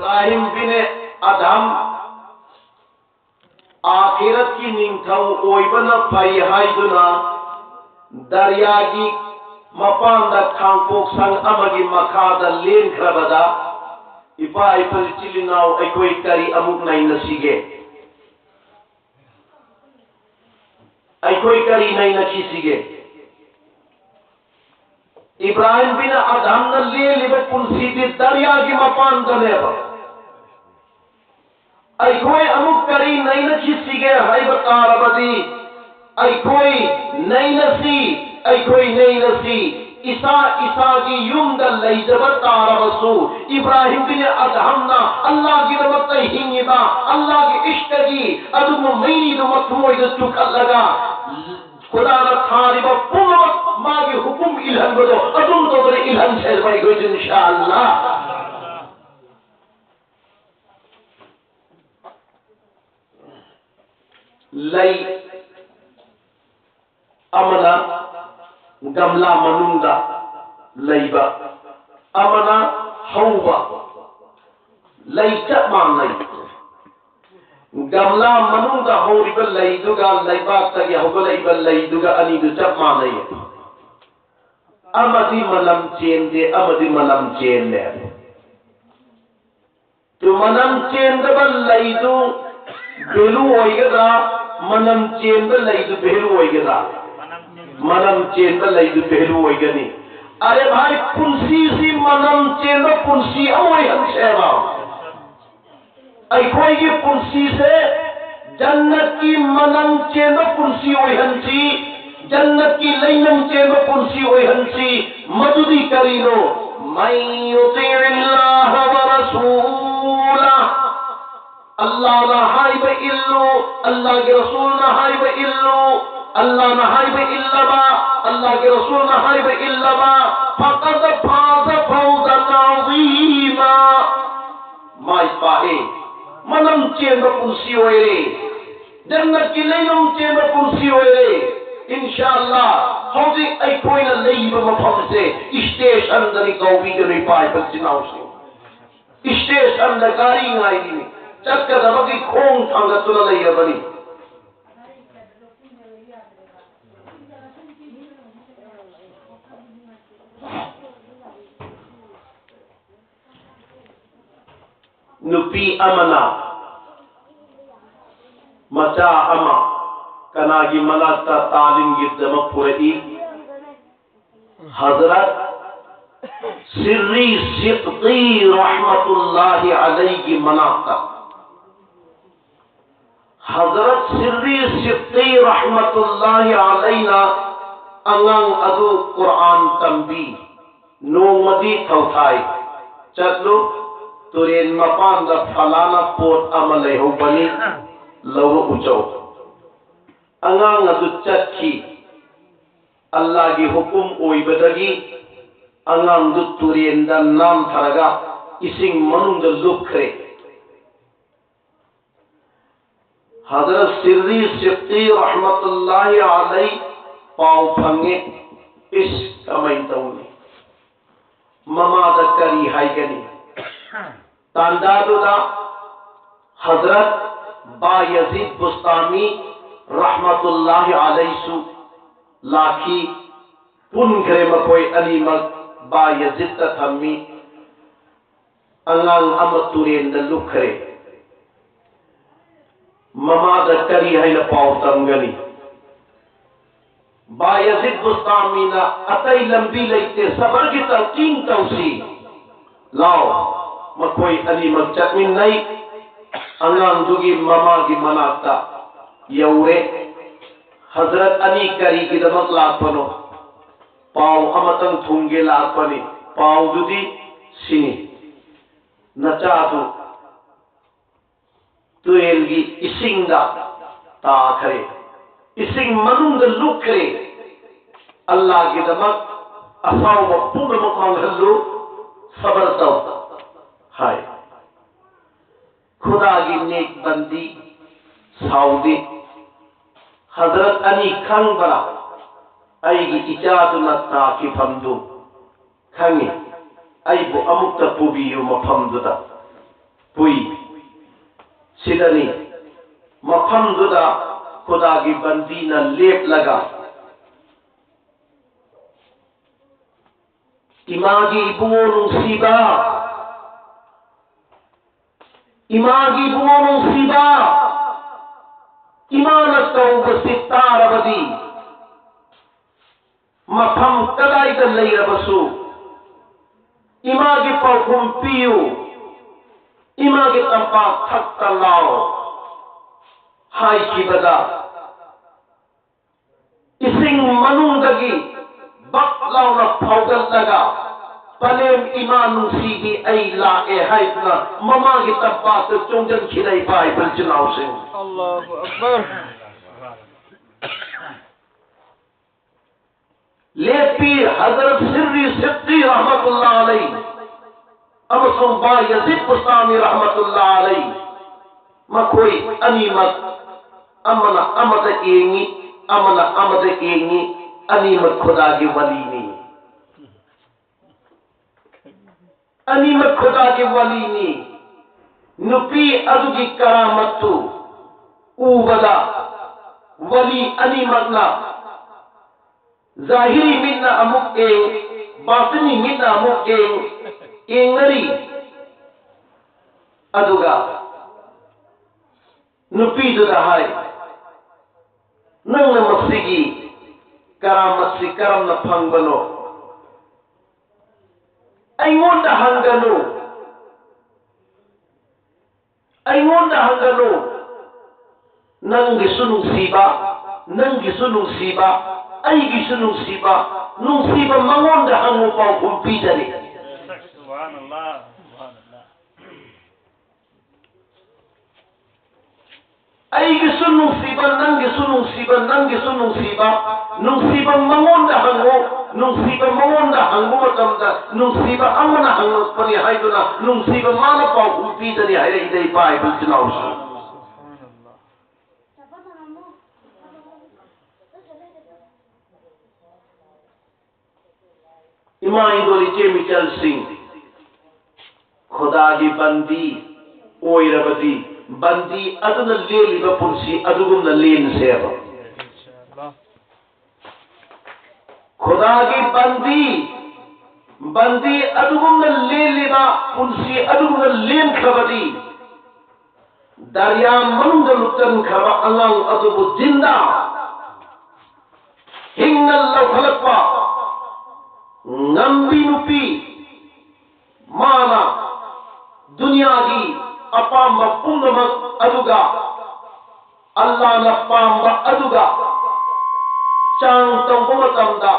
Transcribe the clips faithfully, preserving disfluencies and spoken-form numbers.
ꯏꯕ꯭ꯔꯥꯍꯤꯝ ꯕꯤꯟ ꯑꯗꯍꯝ ꯑꯥꯈꯤꯔꯠꯀꯤ ꯅꯤꯡꯊꯧ ꯑꯣꯏꯕꯅ ꯐꯩ ꯍꯥꯏꯗꯨꯅ ꯗꯔꯤꯌꯥꯒꯤ ꯃꯄꯥꯟꯗ ꯈꯥꯡꯄꯣꯛꯁꯪ ꯑꯃꯒꯤ ꯃꯈꯥꯗ ꯂꯦꯟꯈ꯭ꯔꯕꯗ, ꯏꯄꯥ ꯏꯄꯨ ꯏꯆꯤꯜ ꯏꯅꯥꯎ, ꯑꯩꯈꯣꯏ ꯀꯔꯤ ꯑꯃꯨꯛ ꯅꯩꯅꯁꯤꯒꯦ? ꯑꯩꯈꯣꯏ ꯀꯔꯤ ꯅꯩꯅꯈꯤꯁꯤꯒꯦ? ꯏꯕ꯭ꯔꯥꯍꯤꯝ ꯕꯤꯟ ꯑꯗꯍꯝꯅ ꯂꯦꯜꯂꯤꯕ ꯄꯨꯟꯁꯤꯗꯤ ꯗꯔꯤꯌꯥꯒꯤ ꯃꯄꯥꯟꯗꯅꯦꯕ꯫ ꯑꯩꯈꯣꯏ ꯑꯃꯨꯛ ꯀꯔꯤ ꯅꯩꯅꯈꯤꯁꯤꯒꯦ ꯍꯥꯏꯕ ꯇꯥꯔꯕꯗꯤ, ꯑꯩꯈꯣꯏ ꯅꯩꯅꯁꯤ, ꯑꯩꯈꯣꯏ ꯅꯩꯅꯁꯤ꯫ ꯏꯁꯥ ꯏꯁꯥꯒꯤ ꯌꯨꯝꯗ ꯂꯩꯖꯕ ꯇꯥꯔꯕꯁꯨ, ꯏꯕ꯭ꯔꯥꯍꯤꯝ ꯕꯤꯟ ꯑꯗꯍꯝꯅ ꯑꯜꯂꯥꯍꯒꯤꯗꯃꯛꯇ ꯍꯤꯡꯉꯤꯕ, ꯑꯜꯂꯥꯍꯒꯤ ꯏꯁ꯭ꯛꯀꯤ ꯑꯗꯨꯒꯨꯝꯕ ꯃꯩꯔꯤꯗꯨ ꯃꯊꯃꯣꯏꯗ ꯆꯨꯈꯠꯂꯒ, ꯈꯨꯗꯥꯅ ꯊꯥꯔꯤꯕ ꯄꯨꯝꯅꯃꯛ ꯃꯥꯒꯤ ꯍꯨꯀꯨꯝ ꯏꯜꯍꯟꯕꯗꯣ ꯑꯗꯨꯝ ꯇꯧꯗꯅ ꯏꯜꯍꯟꯁꯦꯕ ꯑꯩꯈꯣꯏꯁꯨ, ꯏꯟꯁꯥ ꯑꯜꯂꯥꯍ꯫ ꯂꯩ ꯑꯃꯅ ꯒꯝꯂꯥ ꯃꯅꯨꯡꯗ ꯂꯩꯕ, ꯑꯃꯅ ꯍꯧꯕ ꯂꯩ ꯆꯞ ꯃꯥꯟꯅꯩ꯫ ꯒꯝꯂꯥ ꯃꯅꯨꯡꯗ ꯍꯧꯔꯤꯕ ꯂꯩꯗꯨꯒ ꯂꯩꯕꯥꯛꯇꯒꯤ ꯍꯧꯒꯠꯂꯛꯏꯕ ꯂꯩꯗꯨꯒ ꯑꯅꯤꯗꯨ ꯆꯞ ꯃꯥꯟꯅꯩ꯫ ꯑꯃꯗꯤ ꯃꯅꯝ ꯆꯦꯟꯗꯦ, ꯑꯃꯗꯤ ꯃꯅꯝ ꯆꯦꯜꯂꯦ꯫ ꯑꯗꯨ ꯃꯅꯝ ꯆꯦꯟꯗꯕ ꯂꯩꯗꯨ value ꯑꯣꯏꯒꯗ꯭ꯔꯥ? ꯃꯅꯝ ꯆꯦꯟꯕ ꯂꯩꯗꯨ value ꯑꯣꯏꯒꯗ꯭ꯔꯥ? ꯃꯅꯝ ꯆꯦꯟꯕ ꯂꯩꯗꯨ value ꯑꯣꯏꯒꯅꯤ꯫ ꯑꯔꯦ ꯚꯥꯏ, ꯄꯨꯟꯁꯤꯁꯤ ꯃꯅꯝ ꯆꯦꯟꯕ ꯄꯨꯟꯁꯤ ꯑꯃ ꯑꯣꯏꯍꯟꯁꯦꯕ꯫ ꯑꯩꯈꯣꯏꯒꯤ ꯄꯨꯟꯁꯤꯁꯦ ꯖꯟꯅꯠꯀꯤ ꯃꯅꯝ ꯆꯦꯟꯕ ꯄꯨꯟꯁꯤ ꯑꯣꯏꯍꯟꯁꯤ, ꯖꯟꯅꯠꯀꯤ ꯂꯩꯅꯝ ꯆꯦꯟꯕ ꯄꯨꯟꯁꯤ ꯑꯣꯏꯍꯟꯁꯤ꯫ ꯃꯗꯨꯗꯤ ꯀꯔꯤꯅꯣ? من يطع الله ورسوله꯫ ꯑꯜꯂꯥꯍꯅ ꯍꯥꯏꯕ ꯏꯜꯂꯨ, ꯑꯜꯂꯥꯍꯒꯤ ꯔꯁꯨꯜꯅ ꯍꯥꯏꯕ ꯏꯜꯂꯨ꯫ ꯑꯜꯂꯥꯍꯅ ꯍꯥꯏꯕ ꯏꯜꯂꯕ, ꯑꯜꯂꯥꯍꯒꯤ ꯔꯁꯨꯜꯅ ꯍꯥꯏꯕ ꯏꯜꯂꯕ, فقد فاز فوزا عظيما꯫ ꯃꯥꯏ ꯄꯥꯛꯑꯦ꯫ ꯃꯅꯝ ꯆꯦꯟꯕ ꯄꯨꯟꯁꯤ ꯑꯣꯏꯔꯦ꯫ ꯖꯟꯅꯠꯀꯤ ꯂꯩꯅꯨꯡ ꯆꯦꯟꯕ ꯄꯨꯟꯁꯤ ꯑꯣꯏꯔꯦ꯫ ꯏꯟꯁꯥ ꯑꯜꯂꯥꯍ, ꯍꯧꯖꯤꯛ ꯑꯩꯈꯣꯏꯅ ꯂꯩꯔꯤꯕ ꯃꯐꯝꯁꯦ stationꯗꯅꯤ ꯀꯧꯕꯤꯒꯅꯤ, ꯏꯄꯥ ꯏꯆꯤꯟ ꯏꯅꯥꯎꯁꯤꯡ꯫ Station ꯃꯇꯝꯗ ꯒꯥꯔꯤ ꯉꯥꯏꯔꯤꯅꯤ꯫ ꯆꯠꯀꯗꯕꯒꯤ ꯈꯣꯡ ꯊꯥꯡꯒꯠꯇꯨꯅ ꯂꯩꯔꯕꯅꯤ꯫ ꯅꯨꯄꯤ ꯑꯃꯅ ꯃꯆꯥ ꯑꯃ ꯀꯅꯥꯒꯤ ꯃꯅꯥꯛꯇ ꯇꯥꯂꯤꯝꯒꯤꯗꯃꯛ ꯄꯨꯔꯛꯏ? ꯍꯖꯔꯠ ꯁꯤꯔꯔꯤ ꯁꯤꯗꯀꯤ ꯔꯍꯃꯇꯨꯜꯂꯥꯍꯤ ꯑꯂꯩꯒꯤ ꯃꯅꯥꯛꯇ꯫ ꯍꯖꯔꯠ ꯁꯤꯔꯔꯤ ꯁꯤꯗꯀꯤ ꯔꯍꯃꯇꯨꯜꯂꯥꯍꯤ ꯑꯂꯩꯅ ꯑꯉꯥꯡ ꯑꯗꯨ ꯀꯨꯔꯥꯟ ꯇꯝꯕꯤ꯫ ꯅꯣꯡꯃꯗꯤ ꯊꯧꯊꯥꯏ, "ꯆꯠꯂꯨ, ꯇꯨꯔꯦꯟ ꯃꯄꯥꯟꯗ ꯐꯂꯥꯅ ꯄꯣꯠ ꯑꯃ ꯂꯩꯍꯧꯕꯅꯤ, ꯂꯧꯔꯛꯎ ꯆꯧ꯫" ꯑꯉꯥꯡ ꯑꯗꯨ ꯆꯠꯈꯤ꯫ ꯑꯜꯂꯥꯒꯤ ꯍꯨꯀꯨꯝ ꯑꯣꯏꯕꯗꯒꯤ ꯑꯉꯥꯡꯗꯨ ꯇꯨꯔꯦꯟꯗ ꯅꯥꯟꯊꯔꯒ ꯏꯁꯤꯡ ꯃꯅꯨꯡꯗ ꯂꯨꯞꯈ꯭ꯔꯦ꯫ ꯍꯖꯔꯠ ꯁꯤꯔꯔꯤ ꯁꯤꯗꯀꯤ ꯔꯍꯃꯇꯨꯜꯂꯥꯍꯤ ꯑꯂꯩ ꯄꯥꯎ ꯐꯪꯉꯦ꯫ ꯏꯁ, ꯀꯃꯥꯏꯅ ꯇꯧꯅꯤ? ꯃꯃꯥꯗ ꯀꯔꯤ ꯍꯥꯏꯒꯅꯤ? ꯇꯥꯟꯖꯥꯗꯨꯗ ꯍꯖꯔꯠ ꯕꯥ ꯌꯖꯤꯗ ꯕꯨꯁꯇꯥꯃꯤ ꯔꯍꯃꯇꯨꯜꯂꯥꯍꯤ ꯑꯂꯩꯁꯨ ꯂꯥꯛꯈꯤ꯫ ꯄꯨꯟꯈ꯭ꯔꯦ ꯃꯈꯣꯏ ꯑꯅꯤꯃꯛ꯫ ꯕꯥ ꯌꯖꯤꯗꯇ ꯊꯝꯃꯤ꯫ ꯑꯉꯥꯡ ꯑꯃ ꯇꯨꯔꯦꯟꯗ ꯂꯨꯞꯈ꯭ꯔꯦ꯫ ꯃꯃꯥꯗ ꯀꯔꯤ ꯍꯥꯏꯅ ꯄꯥꯎ ꯇꯝꯒꯅꯤ? ꯕꯥ ꯌꯖꯤꯗ ꯕꯨꯁꯇꯥꯃꯤꯅ, "ꯑꯇꯩ ꯂꯝꯕꯤ ꯂꯩꯇꯦ, ꯁꯕꯔꯒꯤ ꯇꯜꯀꯤꯟ ꯇꯧꯁꯤ꯫ ꯂꯥꯎ꯫" ꯃꯈꯣꯏ ꯑꯅꯤꯃꯛ ꯆꯠꯃꯤꯟꯅꯩ꯫ ꯑꯉꯥꯡꯗꯨꯒꯤ ꯃꯃꯥꯒꯤ ꯃꯅꯥꯛꯇ ꯌꯧꯔꯦ꯫ "ꯍꯖꯔꯠ ꯑꯅꯤ ꯀꯔꯤꯒꯤꯗꯃꯛ ꯂꯥꯛꯄꯅꯣ?" "ꯄꯥꯎ ꯑꯃꯇꯪ ꯊꯨꯡꯒꯦ ꯂꯥꯛꯄꯅꯤ꯫ ꯄꯥꯎꯗꯨꯗꯤ ꯁꯤꯅꯤ, ꯅꯆꯥꯗꯨ ꯇꯨꯔꯦꯜꯒꯤ ꯏꯁꯤꯡꯗ ꯇꯥꯈ꯭ꯔꯦ, ꯏꯁꯤꯡ ꯃꯅꯨꯡꯗ ꯂꯨꯞꯈ꯭ꯔꯦ꯫ ꯑꯜꯂꯥꯒꯤꯗꯃꯛ ꯑꯐꯥꯎꯕ ꯄꯨꯝꯅꯃꯛ ꯃꯥꯡꯍꯜꯂꯨ, ꯁꯕꯔ ꯇꯧ" ꯍꯥꯏ꯫ ꯈꯨꯗꯥꯒꯤ ꯅꯦꯛ ꯕꯟꯗꯤ ꯁꯥꯎꯗꯦ꯫ ꯍꯖꯔꯠ ꯑꯅꯤ ꯈꯪꯕ꯭ꯔꯥ? ꯑꯩꯒꯤ ꯏꯆꯥꯗꯨꯅ ꯇꯥꯈꯤꯐꯝꯗꯨ ꯈꯪꯉꯤ꯫ ꯑꯩꯕꯨ ꯑꯃꯨꯛꯇ ꯄꯨꯕꯤꯌꯨ ꯃꯐꯝꯗꯨꯗ꯫ ꯄꯨꯏ꯫ ꯁꯤꯗꯅꯤ ꯃꯐꯝꯗꯨꯗ ꯈꯨꯗꯥꯒꯤ ꯕꯟꯗꯤꯅ ꯂꯦꯞꯂꯒ, "ꯏꯃꯥꯒꯤ ꯏꯕꯨꯡꯉꯣ ꯅꯨꯡꯁꯤꯕ, ꯏꯃꯥꯒꯤ ꯏꯕꯨꯡꯉꯣ ꯅꯨꯡꯁꯤꯕ, ꯏꯃꯥꯅ ꯀꯧꯕꯁꯤ ꯇꯥꯔꯕꯗꯤ, ꯃꯐꯝ ꯀꯗꯥꯏꯗ ꯂꯩꯔꯕꯁꯨ ꯏꯃꯥꯒꯤ ꯄꯥꯎꯈꯨꯝ ꯄꯤꯌꯨ, ꯏꯃꯥꯒꯤ ꯇꯝꯄꯥꯛ ꯊꯛꯇ ꯂꯥꯎ" ꯍꯥꯏꯈꯤꯕꯗ, ꯏꯁꯤꯡ ꯃꯅꯨꯡꯗꯒꯤ ꯕꯛ ꯂꯥꯎꯅ ꯐꯥꯎꯒꯠꯂꯒ, "ꯄꯂꯦꯝ ꯏꯃꯥ ꯅꯨꯡꯁꯤꯕꯤ, ꯑꯩ ꯂꯥꯛꯑꯦ" ꯍꯥꯏꯗꯨꯅ ꯃꯃꯥꯒꯤ ꯇꯝꯄꯥꯛꯇ ꯆꯣꯡꯁꯤꯟꯈꯤꯔꯛꯏꯕ ꯏꯕꯥ ꯏꯆꯤꯜ ꯏꯅꯥꯎꯁꯤꯡ꯫ الله أكبر. ꯂꯦꯞꯄꯤ ꯍꯖꯔꯠ ꯁꯤꯔꯔꯤ ꯁꯤꯗꯗꯤ ꯔꯍꯃꯇꯨꯜꯂꯥ ꯑꯂꯩ ꯑꯃꯁꯨꯡ ꯕꯥ ꯌꯖꯤꯗ ꯕꯨꯁꯇꯥꯃꯤ ꯔꯍꯃꯇꯨꯜꯂꯥ ꯑꯂꯩ꯫ ꯃꯈꯣꯏ ꯑꯅꯤꯃꯛ, ꯑꯃꯅ ꯑꯃꯗ ꯌꯦꯡꯉꯤ, ꯑꯃꯅ ꯑꯃꯗ ꯌꯦꯡꯉꯤ, ꯑꯅꯤꯃꯛ ꯈꯨꯗꯥꯒꯤ ꯋꯥꯂꯤꯅꯤ꯫ ꯑꯅꯤꯃꯛ ꯈꯨꯗꯥꯒꯤ ꯋꯥꯂꯤꯅꯤ꯫ ꯅꯨꯄꯤ ꯑꯗꯨꯒꯤ ꯀꯔꯥꯃꯠꯇꯨ ꯎꯕꯗ ꯋꯥꯂꯤ ꯑꯅꯤꯃꯛꯅ ꯖꯥꯍꯤꯔꯤ ꯃꯤꯠꯅ ꯑꯃꯨꯛ ꯌꯦꯡ, ꯕꯥꯇꯤꯅꯤ ꯃꯤꯠꯅ ꯑꯃꯨꯛ ꯌꯦꯡ, ꯌꯦꯡꯅꯔꯤ꯫ ꯑꯗꯨꯒ ꯅꯨꯄꯤꯗꯨꯗ ꯍꯥꯏ, "ꯅꯪꯅ ꯃꯁꯤꯒꯤ ꯀꯔꯥꯃꯠꯁꯤ ꯀꯔꯝꯅ ꯐꯪꯕꯅꯣ? ꯑꯩꯉꯣꯟꯗ ꯍꯪꯒꯅꯨ, ꯑꯩꯉꯣꯟꯗ ꯍꯪꯒꯅꯨ꯫ ꯅꯪꯒꯤꯁꯨ ꯅꯨꯡꯁꯤꯕ, ꯅꯪꯒꯤꯁꯨ ꯅꯨꯡꯁꯤꯕ, ꯑꯩꯒꯤꯁꯨ ꯅꯨꯡꯁꯤꯕ, ꯅꯨꯡꯁꯤꯕ ꯃꯉꯣꯟꯗ ꯍꯪꯉꯨ, ꯄꯥꯎꯈꯨꯝ ꯄꯤꯖꯔꯤ"꯫ سبحان الله، سبحان الله. ꯑꯩꯒꯤꯁꯨ ꯅꯨꯡꯁꯤꯕ, ꯅꯪꯒꯤꯁꯨ ꯅꯨꯡꯁꯤꯕ, ꯅꯪꯒꯤꯁꯨ ꯅꯨꯡꯁꯤꯕ, ꯅꯨꯡꯁꯤꯕ ꯃꯉꯣꯟꯗ ꯍꯪꯉꯨ, ꯅꯨꯡꯁꯤꯕ ꯃꯉꯣꯟꯗ ꯍꯪꯕ ꯃꯇꯝꯗ ꯅꯨꯡꯁꯤꯕ ꯑꯃꯅ ꯍꯪꯂꯛꯄꯅꯤ ꯍꯥꯏꯗꯨꯅ ꯅꯨꯡꯁꯤꯕ ꯃꯥꯅ ꯄꯥꯎꯈꯨꯝ ꯄꯤꯖꯔꯤ ꯍꯥꯏꯔꯛꯏꯗ, ꯏꯄꯥ ꯏꯕ ꯏꯆꯤꯜ ꯏꯅꯥꯎꯁꯤꯡ꯫ ꯏꯃꯥ ꯏꯗꯣꯜ ꯏꯆꯦ ꯃꯤꯆꯜꯁꯤꯡ, ꯈꯨꯗꯥꯒꯤ ꯕꯟꯗꯤ ꯑꯣꯏꯔꯕꯗꯤ, ꯕꯟꯗꯤ ꯑꯗꯨꯅ ꯂꯦꯜꯂꯤꯕ ꯄꯨꯟꯁꯤ ꯑꯗꯨꯒꯨꯝꯅ ꯂꯦꯟꯁꯦꯕ꯫ ꯈꯨꯗꯥꯒꯤ ꯕꯟꯗꯤ, ꯕꯟꯗꯤ ꯑꯗꯨꯒꯨꯝꯅ ꯂꯦꯜꯂꯤꯕ ꯄꯨꯟꯁꯤ ꯑꯗꯨꯒꯨꯝꯅ ꯂꯦꯟꯈ꯭ꯔꯕꯗꯤ, ꯗꯔꯌꯥ ꯃꯅꯨꯡꯗ ꯂꯨꯞꯆꯟꯈ꯭ꯔꯕ ꯑꯉꯥꯡ ꯑꯗꯨꯕꯨ ꯖꯤꯟꯗꯥ ꯍꯤꯡꯅ ꯂꯧꯈꯠꯂꯛꯄ ꯉꯝꯕꯤ ꯅꯨꯄꯤ, ꯃꯥꯅ ꯗꯨꯅꯤꯌꯥꯒꯤ ꯑꯄꯥꯝꯕ ꯄꯨꯝꯅꯃꯛ ꯑꯗꯨꯒ ꯑꯜꯂꯥꯅ ꯄꯥꯝꯕ ꯑꯗꯨꯒ ꯆꯥꯡ ꯇꯧꯕ ꯃꯇꯝꯗ,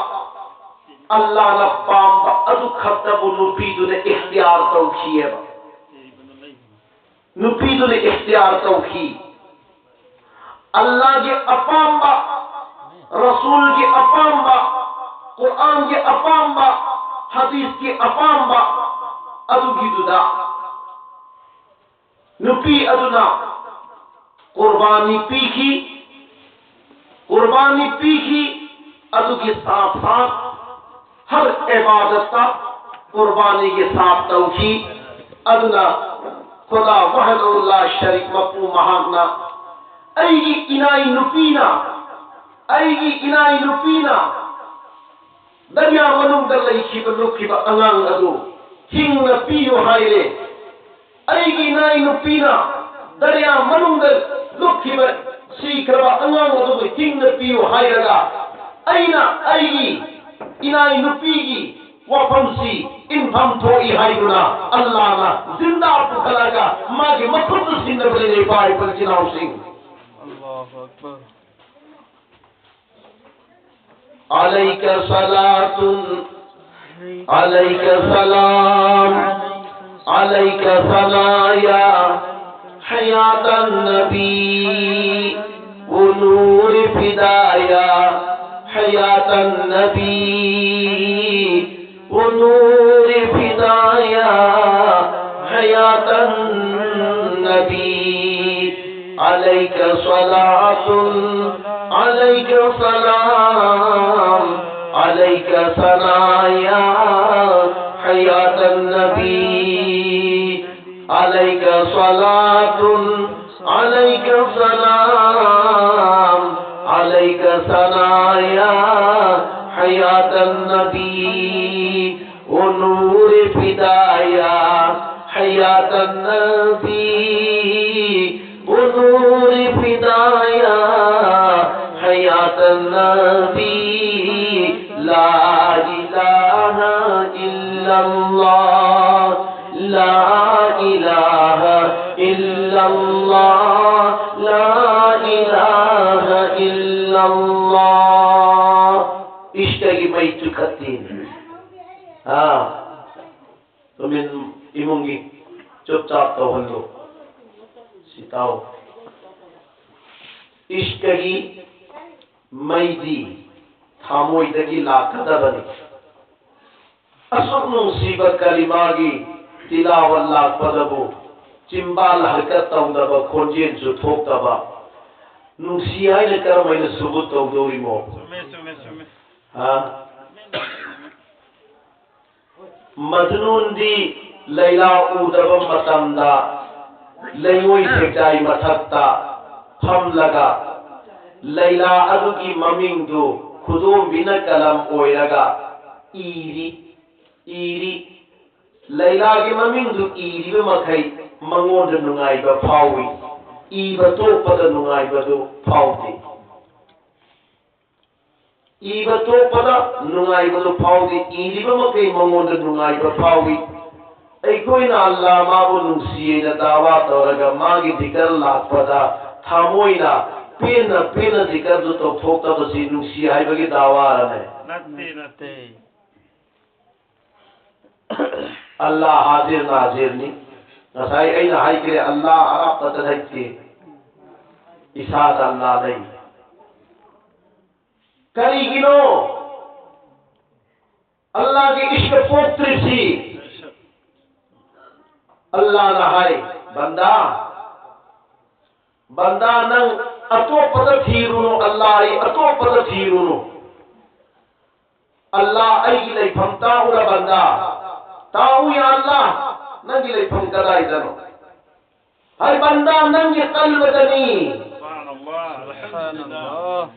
ꯑꯜꯂꯥꯅ ꯄꯥꯝꯕ ꯑꯗꯨ ꯈꯛꯇꯕꯨ ꯅꯨꯄꯤꯗꯨꯅ ꯏꯈꯇꯤꯌꯥꯔ ꯇꯧꯈꯤꯑꯕ꯫ ꯅꯨꯄꯤꯗꯨꯅ ꯏꯈꯇꯤꯌꯥꯔ ꯇꯧꯈꯤ꯫ ꯑꯜꯂꯥꯒꯤ ꯑꯄꯥꯝꯕ, ꯔꯁꯨꯜꯒꯤ ꯑꯄꯥꯝꯕ, ꯀꯨꯔꯥꯟꯒꯤ ꯑꯄꯥꯝꯕ, ꯍꯗꯤꯁꯀꯤ ꯑꯄꯥꯝꯕ ꯑꯗꯨꯒꯤꯗꯨꯗ ꯅꯨꯄꯤ ꯑꯗꯨꯅ ꯀꯨꯔꯕꯥꯅꯤ ꯄꯤꯈꯤ꯫ ꯀꯨꯔꯕꯥꯅꯤ ꯄꯤꯈꯤ꯫ ꯑꯗꯨꯒꯤ ꯁꯥꯊ ꯁꯥꯊ ꯍꯔ ꯏꯕꯥꯗꯠꯇ ꯀꯨꯔꯕꯥꯅꯤꯒꯤ ꯁꯥꯊ ꯇꯧꯈꯤ꯫ ꯑꯗꯨꯅ ꯈꯨꯗꯥ ꯋꯥꯍꯗꯍꯨꯜꯂꯥ ꯁꯔꯤꯛ ꯃꯄꯨ ꯃꯍꯥꯛꯅ, "ꯑꯩꯒꯤ ꯏꯅꯥꯏ ꯅꯨꯄꯤꯅ, ꯑꯩꯒꯤ ꯏꯅꯥꯏ ꯅꯨꯄꯤꯅ ꯗꯔꯌꯥ ꯃꯅꯨꯡꯗ ꯂꯩꯈꯤꯕ, ꯂꯨꯞꯈꯤꯕ ꯑꯉꯥꯡ ꯑꯗꯨ ꯍꯤꯡꯅ ꯄꯤꯌꯨ ꯍꯥꯏꯔꯦ꯫ ꯑꯩꯒꯤ ꯏꯅꯥꯏ ꯅꯨꯄꯤꯅ ꯗꯔꯌꯥ ꯃꯅꯨꯡꯗ ꯂꯨꯞꯈꯤꯕ, ꯁꯤꯈ꯭ꯔꯕ ꯑꯉꯥꯡ ꯑꯗꯨꯕꯨ ꯍꯤꯡꯅ ꯄꯤꯌꯨ ꯍꯥꯏꯔꯒ, ꯑꯩꯅ ꯑꯩꯒꯤ ꯏꯅꯥꯏ ꯅꯨꯄꯤꯒꯤ ꯋꯥꯐꯝꯁꯤ ꯏꯟꯐꯝ ꯊꯣꯛꯏ" ꯍꯥꯏꯗꯨꯅ ꯑꯜꯂꯥꯅ ꯖꯤꯟꯗꯥ ꯄꯨꯈꯠꯂꯒ ꯃꯥꯒꯤ ꯃꯈꯨꯠꯇ ꯁꯤꯟꯅꯕꯅꯤꯅ, ꯏꯄꯥ ꯏꯄꯨ ꯏꯆꯤꯟ ꯏꯅꯥꯎꯁꯤꯡ꯫ عليك صلاة، عليك سلام، عليك ثنايا، حياة النبي ونور فدايا، حياة النبي ونور فدايا، حياة النبي. عليك صلاة، عليك سلام، عليك ثنايا، حياة النبي. عليك صلاة، عليك سلام، عليك ثنايا، حياة النبي ونور فدايا، حياة النبي ونور فدايا، حياة النبي. لا إله إلا الله، لا إله إلا الله، لا إله إلا الله. ꯏꯁ꯭ꯛꯒꯤ ꯃꯩ ꯆꯨꯈꯠꯇꯦꯅꯦ꯫ ꯑꯥ, ꯇꯨꯃꯤꯟ, ꯏꯃꯨꯡꯒꯤ ꯆꯨꯞ ꯆꯥꯞ ꯇꯧꯍꯜꯂꯨ꯫ ꯁꯤ ꯇꯥꯎ꯫ ꯏꯁ꯭ꯛꯒꯤ ꯃꯩꯗꯤ ꯊꯃꯣꯏꯗꯒꯤ ꯂꯥꯛꯀꯗꯕꯅꯤ꯫ ꯑꯁꯨꯛ ꯅꯨꯡꯁꯤꯕ ꯀꯂꯤꯃꯥꯒꯤ ꯇꯤꯂꯥꯋꯠ ꯂꯥꯛꯄꯗꯕꯨ ꯆꯤꯝꯕꯥꯜ ꯍꯔꯀꯠ ꯇꯧꯗꯕ, ꯈꯣꯟꯖꯦꯜꯁꯨ ꯊꯣꯛꯇꯕ, ꯅꯨꯡꯁꯤ ꯍꯥꯏꯅ ꯀꯔꯝꯍꯥꯏꯅ ꯁꯨꯕꯨꯠ ꯇꯧꯗꯧꯔꯤꯃꯣ? ꯆꯨꯝꯃꯦ, ꯆꯨꯝꯃꯦ, ꯆꯨꯝꯃꯦ꯫ ꯍꯥ? ꯃꯖꯅꯨꯟꯗꯤ ꯂꯩꯂꯥ ꯎꯗꯕ ꯃꯇꯝꯗ ꯂꯩꯉꯣꯏ ꯁꯦꯛꯆꯥꯏ ꯃꯊꯛꯇ ꯐꯝꯂꯒ ꯂꯩꯂꯥ ꯑꯗꯨꯒꯤ ꯃꯃꯤꯡꯗꯨ ꯈꯨꯗꯣꯝꯕꯤꯅ ꯀꯂꯝ ꯑꯣꯏꯔꯒ ꯏꯔꯤ, ꯏꯔꯤ꯫ ꯂꯩꯂꯥꯒꯤ ꯃꯃꯤꯡꯗꯨ ꯏꯔꯤꯕ ꯃꯈꯩ ꯃꯉꯣꯟꯗ ꯅꯨꯡꯉꯥꯏꯕ ꯐꯥꯎꯏ, ꯏꯕ ꯇꯣꯛꯄꯗ ꯅꯨꯡꯉꯥꯏꯕꯗꯨ ꯐꯥꯎꯗꯦ꯫ ꯏꯕ ꯇꯣꯛꯄꯗ ꯅꯨꯡꯉꯥꯏꯕꯗꯨ ꯐꯥꯎꯗꯦ, ꯏꯔꯤꯕ ꯃꯈꯩ ꯃꯉꯣꯟꯗ ꯅꯨꯡꯉꯥꯏꯕ ꯐꯥꯎꯏ꯫ ꯑꯩꯈꯣꯏꯅ ꯑꯜꯂꯥ ꯃꯥꯕꯨ ꯅꯨꯡꯁꯤꯌꯦꯅ ꯗꯥꯋꯥ ꯇꯧꯔꯒ ꯃꯥꯒꯤ ꯗꯤꯀꯔ ꯂꯥꯛꯄꯗ ꯊꯃꯣꯏꯅ ꯄꯦꯟꯅ ꯄꯦꯟꯅ ꯗꯤꯀꯔꯗꯨ ꯇꯧꯊꯣꯛꯇꯕꯁꯤ ꯅꯨꯡꯁꯤ ꯍꯥꯏꯕꯒꯤ ꯗꯥꯋꯥꯔꯅꯦ? ꯅꯠꯇꯦ, ꯅꯠꯇꯦ꯫ ꯑꯜꯂꯥ ꯍꯥꯖꯤꯔ ꯅꯥꯖꯤꯔꯅꯤ꯫ ꯉꯁꯥꯏ ꯑꯩꯅ ꯍꯥꯏꯈ꯭ꯔꯦ, ꯑꯜꯂꯥ ꯑꯔꯥꯞꯄꯗ ꯂꯩꯇꯦ, ꯏꯁꯥꯗ ꯑꯜꯂꯥ ꯂꯩ꯫ ꯀꯔꯤꯒꯤꯅꯣ ꯑꯜꯂꯥꯒꯤ ꯏꯁ꯭ꯛ ꯄꯣꯛꯇ꯭ꯔꯤꯁꯤ? ꯑꯜꯂꯥꯅ ꯍꯥꯏ, ꯕꯟꯗꯥ, ꯕꯟꯗꯥ, ꯅꯪ ꯑꯇꯣꯞꯄꯗ ꯊꯤꯔꯨꯅꯨ, ꯑꯜꯂꯥ ꯑꯩ ꯑꯇꯣꯞꯄꯗ ꯊꯤꯔꯨꯅꯨ꯫ ꯑꯜꯂꯥ ꯑꯩꯒꯤ ꯂꯩꯐꯝ ꯇꯥꯛꯎꯔ ꯕꯟꯗꯥ? ꯇꯥꯛꯎ ꯌꯥ ꯑꯜꯂꯥ꯫ ꯅꯪꯒꯤ ꯂꯩꯐꯝ ꯀꯗꯥꯏꯗꯅꯣ? ꯍꯥꯏ ꯕꯟꯗꯥ, ꯅꯪꯒꯤ ꯀꯜꯕꯗꯅꯤ꯫ ꯁꯨꯕꯍꯥꯅꯜꯂꯥꯍ꯫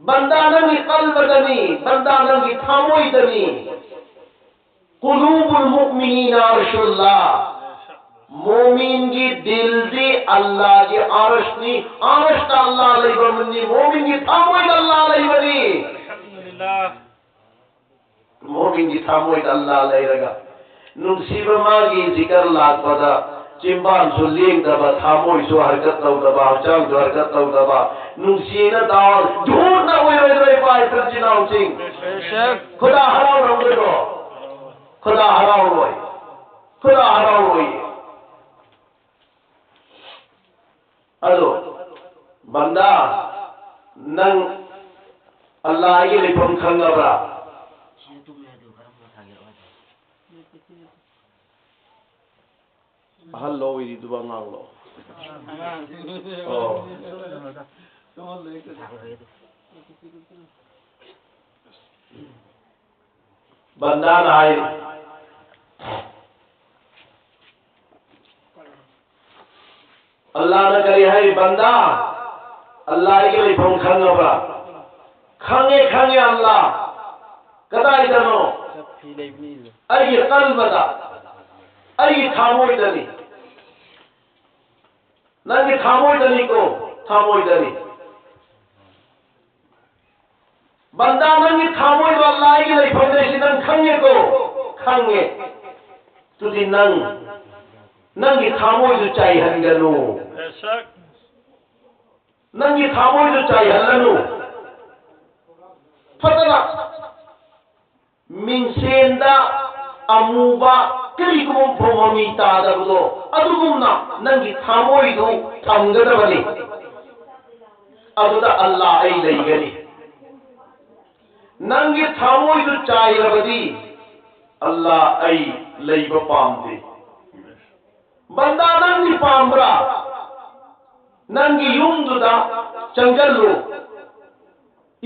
ꯕꯟꯗꯥ, ꯅꯪꯒꯤ ꯀꯜꯕꯗꯅꯤ꯫ ꯕꯟꯗꯥ, ꯅꯪꯒꯤ ꯊꯃꯣꯏꯗꯅꯤ꯫ ꯀꯨꯂꯨꯕꯨꯜ ꯃꯨꯑꯃꯤꯅꯤꯅ ꯑꯔꯁꯨꯜꯂꯥ꯫ ꯃꯣꯃꯤꯟꯒꯤ ꯗꯤꯜꯗꯤ ꯑꯜꯂꯥꯍꯒꯤ ꯑꯔꯁꯅꯤ꯫ ꯑꯔꯁꯇ ꯑꯜꯂꯥꯍ ꯂꯩꯕꯅꯤ꯫ ꯃꯣꯃꯤꯟꯒꯤ ꯊꯃꯣꯏꯗ ꯑꯜꯂꯥꯍ ꯂꯩꯕꯅꯤ꯫ ꯃꯣꯃꯤꯟꯒꯤ ꯊꯃꯣꯏꯗ ꯑꯜꯂꯥꯍ ꯂꯩꯔꯒ, ꯅꯨꯡꯁꯤꯕ ꯃꯥꯒꯤ ꯖꯤꯀꯔ ꯂꯥꯛꯄꯗ ꯆꯤꯝꯕꯥꯟꯁꯨ ꯂꯦꯡꯗꯕ, ꯊꯃꯣꯏꯁꯨ ꯍꯔꯀꯠ ꯇꯧꯗꯕ, ꯍꯛꯆꯥꯡꯁꯨ ꯍꯔꯀꯠ ꯇꯧꯗꯕ, ꯅꯨꯡꯁꯤꯅ ꯇꯥꯎ, ꯙꯨꯔꯅ ꯑꯣꯏꯔꯣꯏꯗ꯭ꯔꯣ, ꯏꯄꯥ ꯏꯄꯨ ꯏꯆꯤꯟ ꯏꯅꯥꯎꯁꯤꯡ? ꯈꯨꯗꯥ ꯍꯔꯥꯎꯔꯝꯒꯗ꯭ꯔꯣ? ꯈꯨꯗꯥ ꯍꯔꯥꯎꯔꯣꯏ꯫ ꯈꯨꯗꯥ ꯍꯔꯥꯎꯔꯣꯏ꯫ ꯑꯗꯣ, ꯕꯟꯗꯥ, ꯅꯪ ꯑꯜꯂꯥꯍꯒꯤ ꯂꯩꯐꯝ ꯈꯪꯉꯕ꯭ꯔꯥ? ꯑꯍꯜ ꯂꯣ ꯑꯣꯏꯔꯤꯗꯨꯕ ꯑꯉꯥꯡ ꯂꯣ? ꯑꯣ꯫ ꯕꯟꯗꯥꯅ ꯍꯥꯏ, ꯑꯜꯂꯥꯍꯅ ꯀꯔꯤ ꯍꯥꯏ? ꯕꯟꯗꯥ, ꯑꯜꯂꯥꯍꯒꯤ ꯂꯩꯐꯝ ꯈꯪꯉꯕ꯭ꯔꯥ? ꯈꯪꯉꯦ, ꯈꯪꯉꯦ ꯑꯜꯂꯥꯍ꯫ ꯀꯗꯥꯏꯗꯅꯣ? ꯑꯩꯒꯤ ꯀꯜꯕꯗ, ꯑꯩꯒꯤ ꯊꯃꯣꯏꯗꯅꯤ꯫ ꯅꯪꯒꯤ ꯊꯃꯣꯏꯗꯅꯤꯀꯣ, ꯊꯃꯣꯏꯗꯅꯤ꯫ ꯕꯟꯗꯥ, ꯅꯪꯒꯤ ꯊꯃꯣꯏꯗꯣ ꯑꯜꯂꯥꯍꯒꯤ ꯂꯩꯐꯝꯅꯦ ꯁꯤ ꯅꯪ ꯈꯪꯉꯦꯀꯣ? ꯈꯪꯉꯦ꯫ ꯑꯗꯨꯗꯤ ꯅꯪ ꯅꯪꯒꯤ ꯊꯃꯣꯏꯗꯨ ꯆꯥꯏꯍꯟꯒꯅꯨ꯫ ꯅꯪꯒꯤ ꯊꯃꯣꯏꯗꯨ ꯆꯥꯏꯍꯜꯂꯅꯨ꯫ ꯐꯖꯅ ꯃꯤꯡꯁꯦꯟꯗ ꯑꯃꯨꯕ ꯀꯔꯤꯒꯨꯝꯕ ꯃꯐꯝ ꯃꯃꯤ ꯇꯥꯗꯕꯗꯣ, ꯑꯗꯨꯒꯨꯝꯅ ꯅꯪꯒꯤ ꯊꯃꯣꯏꯗꯨ ꯊꯝꯒꯗꯕꯅꯤ꯫ ꯑꯗꯨꯗ ꯑꯜꯂꯥꯍ ꯑꯩ ꯂꯩꯒꯅꯤ꯫ ꯅꯪꯒꯤ ꯊꯃꯣꯏꯗꯨ ꯆꯥꯏꯔꯕꯗꯤ ꯑꯜꯂꯥꯍ ꯑꯩ ꯂꯩꯕ ꯄꯥꯝꯗꯦ꯫ ꯕꯟꯗꯥ, ꯅꯪꯗꯤ ꯄꯥꯝꯕ꯭ꯔꯥ? ꯅꯪꯒꯤ ꯌꯨꯝꯗꯨꯗ ꯆꯪꯁꯤꯜꯂꯨ꯫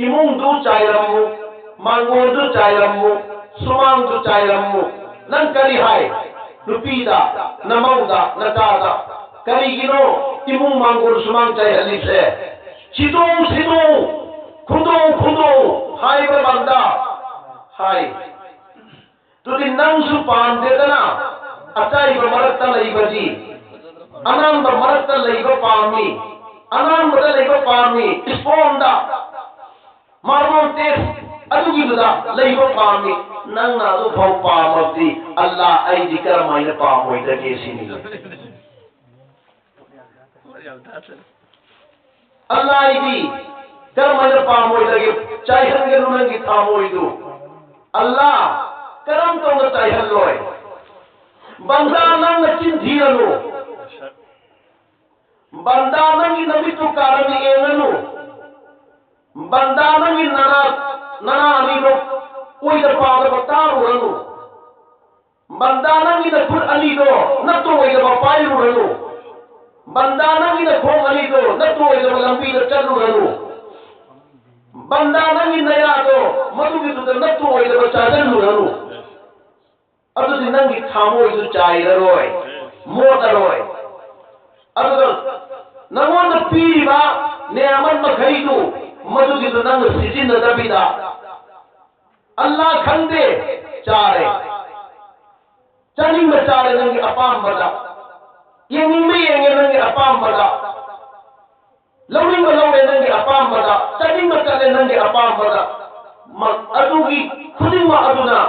ꯏꯃꯨꯡꯗꯨ ꯆꯥꯏꯔꯝꯃꯨ, ꯃꯥꯡꯒꯣꯟꯗꯨ ꯆꯥꯏꯔꯝꯃꯨ, ꯁꯨꯃꯥꯡꯗꯨ ꯆꯥꯏꯔꯝꯃꯨ꯫ ꯅꯪ ꯀꯔꯤ ꯍꯥꯏ? ꯅꯨꯄꯤꯗ, ꯅꯃꯧꯗ, ꯅꯆꯥꯗ ꯀꯔꯤꯒꯤꯅꯣ ꯏꯃꯨꯡ ꯃꯥꯡꯒꯣꯜ ꯁꯨꯃꯥꯡ ꯆꯥꯏꯍꯜꯂꯤꯁꯦ? ꯁꯤꯗꯣꯛꯎ, ꯁꯤꯗꯣꯛꯎ, ꯈꯨꯗꯣꯛꯎ, ꯈꯨꯗꯣꯛꯎ ꯍꯥꯏꯕ ꯀꯥꯟꯗ ꯍꯥꯏ꯫ ꯑꯗꯨꯗꯤ ꯅꯪꯁꯨ ꯄꯥꯝꯗꯦꯗꯅ ꯑꯆꯥꯏꯕ ꯃꯔꯛꯇ ꯂꯩꯕꯗꯤ꯫ ꯑꯅꯥꯟꯕ ꯃꯔꯛꯇ ꯂꯩꯕ ꯄꯥꯝꯃꯤ꯫ ꯑꯅꯥꯟꯕꯗ ꯂꯩꯕ ꯄꯥꯝꯃꯤ꯫ ꯏꯁꯄꯣꯟꯗ ꯃꯥꯔꯕꯜ ꯇꯦꯁ ꯑꯗꯨꯒꯤꯗꯨꯗ ꯂꯩꯕ ꯄꯥꯝꯃꯤ꯫ ꯅꯪꯅ ꯑꯗꯨꯐꯥꯎ ꯄꯥꯝꯃꯕꯗꯤ ꯑꯜꯂꯥ ꯑꯩꯗꯤ ꯀꯔꯝꯍꯥꯏꯅ ꯄꯥꯝꯃꯣꯏꯗꯒꯦ ꯁꯤꯅꯤ꯫ ꯑꯜꯂꯥ ꯑꯩꯗꯤ ꯀꯔꯝꯍꯥꯏꯅ ꯄꯥꯝꯃꯣꯏꯗꯒꯦ? ꯆꯥꯏꯍꯟꯒꯅꯨ ꯅꯪꯒꯤ ꯊꯥꯃꯣꯏꯗꯨ꯫ ꯑꯜꯂꯥ ꯀꯔꯝ ꯇꯧꯅ ꯆꯥꯏꯍꯜꯂꯣꯏ? ꯕꯟꯗꯥ ꯅꯪꯅ ꯆꯤꯟ ꯊꯤꯔꯅꯨ꯫ ꯕꯟꯗꯥ ꯅꯪꯒꯤ ꯅꯃꯤꯠꯇꯨ ꯀꯥꯔꯟ ꯌꯦꯡꯉꯅꯨ꯫ ꯕꯟꯗꯥ ꯅꯪꯒꯤ ꯅꯅꯥ, ꯅꯅꯥ ꯑꯅꯤꯗꯣ ꯑꯣꯏꯗ ꯄꯥꯗꯕ ꯇꯥꯔꯨꯔꯅꯨ꯫ ꯕꯟꯗꯥ ꯅꯪꯒꯤ ꯅꯈꯨꯠ ꯑꯅꯤꯗꯣ ꯅꯠꯇꯨ ꯑꯣꯏꯗꯕ ꯄꯥꯏꯔꯨꯔꯅꯨ꯫ ꯕꯟꯗꯥ ꯅꯪꯒꯤ ꯅꯈꯣꯡ ꯑꯅꯤꯗꯣ ꯅꯠꯇꯨ ꯑꯣꯏꯗꯕ ꯂꯝꯕꯤꯗ ꯆꯠꯂꯨꯔꯅꯨ꯫ ꯕꯟꯗꯥ ꯅꯪꯒꯤ ꯅꯌꯥꯗꯣ ꯃꯗꯨꯒꯤꯗꯨꯗ ꯅꯠꯇꯨ ꯑꯣꯏꯗꯕ ꯆꯥꯁꯤꯜꯂꯨꯔꯅꯨ꯫ ꯑꯗꯨꯗꯤ ꯅꯪꯒꯤ ꯊꯃꯣꯏꯗꯨ ꯆꯥꯏꯔꯔꯣꯏ, ꯃꯣꯠꯂꯔꯣꯏ꯫ ꯑꯗꯨꯒ ꯅꯉꯣꯟꯗ ꯄꯤꯔꯤꯕ ꯅꯤꯌꯥꯃꯠ ꯃꯈꯩꯗꯨ ꯃꯗꯨꯒꯤꯗꯨ ꯅꯪꯅ ꯁꯤꯖꯤꯟꯅꯗꯕꯤꯗ ꯑꯜꯂꯥ ꯈꯪꯗꯦ ꯆꯥꯔꯦ꯫ ꯆꯥꯅꯤꯡꯕ ꯆꯥꯔꯦ ꯅꯪꯒꯤ ꯑꯄꯥꯝꯕꯗ꯫ ꯌꯦꯡꯅꯤꯡꯕ ꯌꯦꯡꯉꯦ ꯅꯪꯒꯤ ꯑꯄꯥꯝꯕꯗ꯫ ꯂꯧꯅꯤꯡꯕ ꯂꯧꯔꯦ ꯅꯪꯒꯤ ꯑꯄꯥꯝꯕꯗ꯫ ꯆꯠꯅꯤꯡꯕ ꯆꯠꯂꯦ ꯅꯪꯒꯤ ꯑꯄꯥꯝꯕꯗ꯫ ꯃ-, ꯑꯗꯨꯒꯤ ꯈꯨꯗꯤꯡꯃꯛ ꯑꯗꯨꯅ